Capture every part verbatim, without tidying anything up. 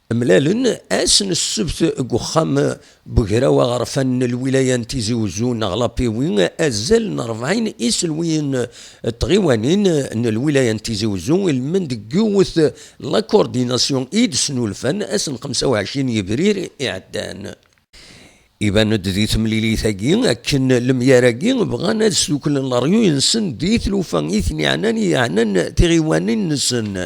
Mlalen ass n ssebt deg uxxam n ugraw aɣerfan n lwilaya n Tizi Uzzu neɣ Lapiwi, azal n rebɛin iselwiyen n tɣiwanin n lwilaya n Tizi Uzzu, ilmend deg yiwet la coordination i d-snulfan ass n xemsa u ɛecrin yebrir iɛeddan. Iban-d di temlilit-agi akken lemyar-agi bɣan ad sduklen leryuy-nsen di tlufa i ten-iɛnan, i yeɛnan tiɣiwanin-nsen,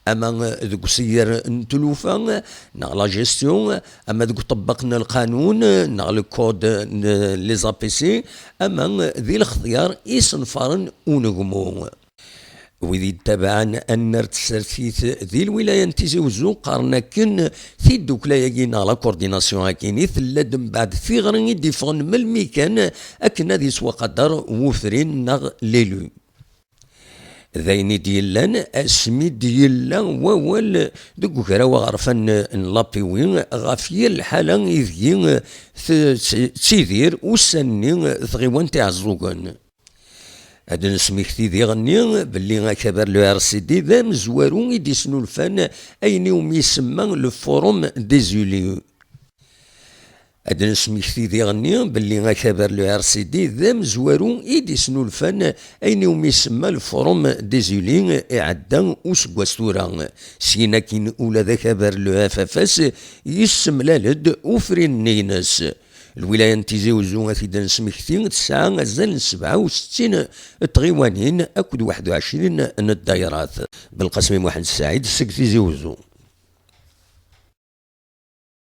ama deg useyyar n tlufa neɣ la gestion, ama deg uṭebbeq n lqanun neɣ le code n les A P C, ama di lextyar isenfaren unegmu. Wid yettabaɛen annar n tsertit di lwilaya n Tizi Uzzu qqaren akken tiddukla-agi neɣ la coordination-agi i tella-d mbeɛd tiɣri i d-iffɣen melmi kan akken ad iswaqadar wufrin neɣ l'élu. D ayen i d-yellan asmi d-yella wawal deg ugraw aɣerfan n Lapiwi ɣef yir lḥala ideg t-, tt-, ttidir ussan-nni tɣiwant Iɛeẓẓugen. Ad nesmekti diɣenni belli akabar le R C D d amezwaru i d-isnulfan ayen iwumi isemma le Forum des Élus. Ad nesmekti diɣenni belli akabar le R C D d amezwaru i d-isnulfan ayen iwumi isemma le Forum des Élus iɛedda useggas tura. Syin akkin ula d akabar le F F S yessemlal-d ufrin-nni-ines. Lwilaya n Tizi Uzzu, ad t-id-nesmekti, tesɛa azal n sebɛa u settin n tɣiwanin akked waḥed u ɛecrin n ddayrat. Belqasem Muḥend Saɛid seg Tizi Uzzu.